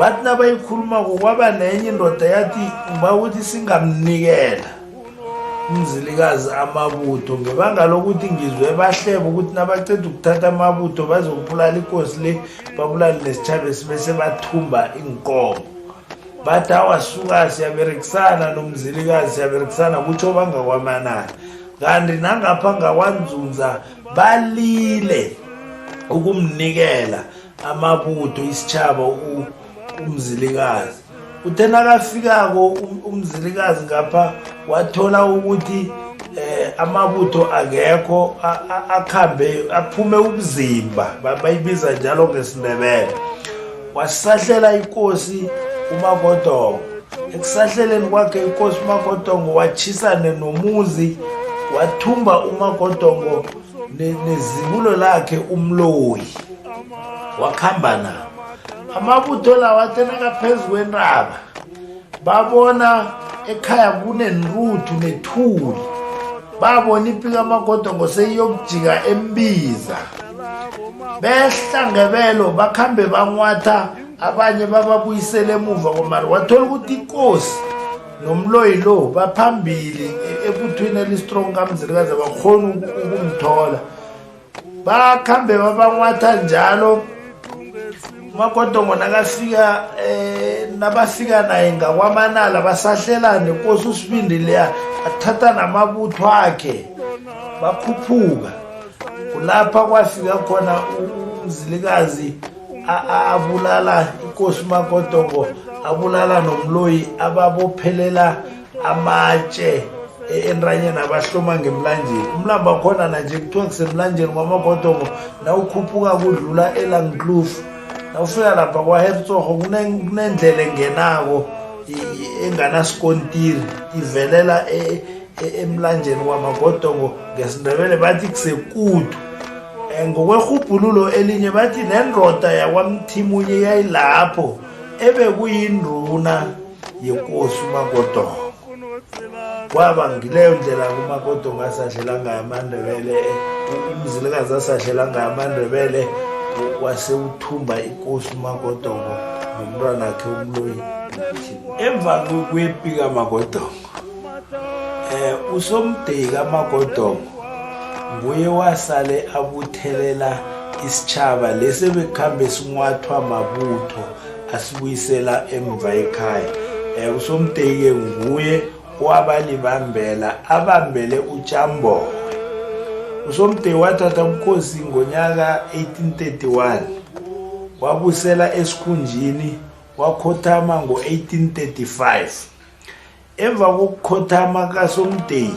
Bathi nabayikhulumako kwaba nenye indoda yathi ngiba ukuthi singamnikela umzilikazi amabutho ngebanga lokuthi ngizwe bahleba ukuthi nabaceda ukuthatha amabutho bazokubulala ikosi le, babulale nesitshaba esibese bathumba iinkomo. Bathi awasuka, siyaberekisana nomzilikazi, siyaberekisana, kutsho bangakwamanani. Kanti nangapha ngakwanzunza balile ukumnikela amabutho isitshaba umzilikazi. Uthe nakafikako umzilikazi ngapha wathola ukuthi amabutho akekho, akhambe aphume ubuzimba, bayibiza njalo ngesiNdebele. Wasahlela ikosi uMagodongo. Ekusahleleni kwakhe ikosi uMagodongo wachisane nomuzi, wathumba uMagodongo nezibulo lakhe umloyi, wakhamba nabo. Amabutho lawa athe nakaphezu kwentaba babona ekhaya kunenruthu nethuli, babona ipi kamagodongo seyiyokujika embiza. Behla ngebelo bakhambe banwatha abanye, bababuyisela emuva komari. Wathola ukuthi ikosi nomloyi lo baphambili ebuthwini elistrong kamzilikazi, abakhoni ukumthola. Bakhambe babanwatha njalo. Umagodongo nakafika nabafika naye ngakwamanala basahlela nenkosi usibindi leya, athatha namabutho akhe bakhuphuka. Kulapha kwafika khona umzilikazi abulala inkosi uMagodongo, abulala nomloyi, ababophelela amatshe entanyeni, abahloma ngemlanjeni. Umlambo wakhona nanje kuthiwa kusemlanjeni kwamagodongo. Nawukhuphuka kudlula eLangkloof, nawufika lapha kwaHertsogo kunendlela engenako enganasikontiri, ivelela emlanjeni kwamagodongo. NgesiNdebele bathi kusekudu. Ngokwerhubhululo elinye bathi nendoda yakwamthimunye yayilapho ebekuyinduna yenkosi uMagodongo. Kwaba ngileyo ndlela kumagodongo asadlela ngayo amandebele, umzilikazi asadlela ngayo amandebele, wase uthumba ikosi uMagodongo nomntwanakhe umloyi. Emva kwepi kamagodongo, usomdeyi kamagodongo nguye wasale abuthelela isitshaba lesi ebekhambe sinwathwa mabutho, asibuyisela emva ekhaya. Usomdeyi-ke nguye owabalibambela, abambele uTshambowe. Usomdeyi wathatha ubukhosi ngonyaka 1831, wabusela esikhunjini, wakhothama ngo-1835. Emva kokukhothama kasomdeyi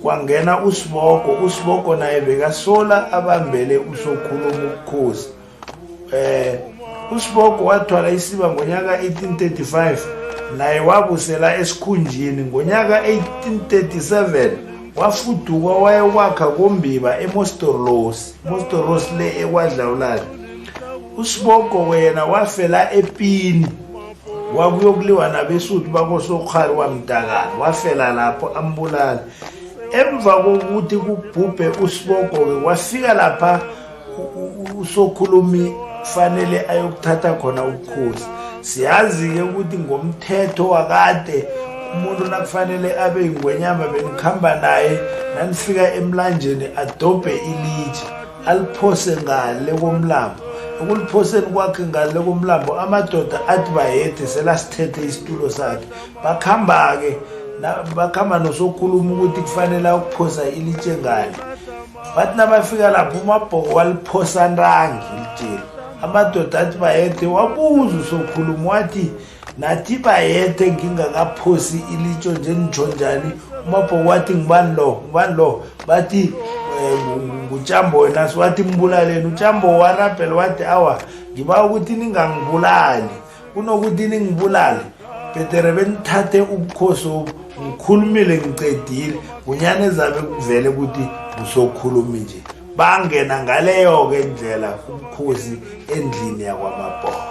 kwangena uSiboko. USiboko naye bekasola abambele usokhuluma ubukhosi. USiboko wathwala isiba ngonyaka 1835, naye wabusela esikhunjini. Ngonyaka 1837 wafuduka wayekwakha kombiba eMostorlosi, Mostorlosi le ekwadlawulale. USiboko yena wafela epini, wakuyokuliwa nabesuthu bakosokhari wamntakana, wafela lapho ambulala. Emva kokuthi kubhubhe uSiboko-ke wafika lapha usokhulumi fanele ayokuthatha khona ubukhosi. Siyazi-ke ukuthi ngomthetho wakade umuntu nakufanele abe yingwenyama benikhamba naye, nanifika emlanjeni adobhe ilitshe aliphose ngale komlambo. Ekuliphoseni kwakhe ngale komlambo amadoda athi bayethe, selasithethe isitulo sakhe. Bakhamba-ke, bakhamba nosokhuluma ukuthi kufanele ayokuphosa ilitshe ngale. Bathi nabafika lapho uMabhoko waliphosa ntangi ilitsheli, amadoda athi bayethe. Wabuza usokhuluma wathi, nathi bayethe ngingakaphosi ilitsho nje nitsho njani? UMabhoko wathi, ngubani lo, ngubani lo? Bathi ngutshambo wena. Wathi mbulaleni. Utshambo warabhela wathi, awa, ngiba ukuthi ningangibulali, kunokuthi ningibulale bhetere benithathe ubukhosi obu, ngikhulumile ngicedile. Ngunyana ezabe kuvele ukuthi ngusokhulumi nje. Bangena ngaleyo-ke ndlela ubukhosi endlini yakwamabhoko.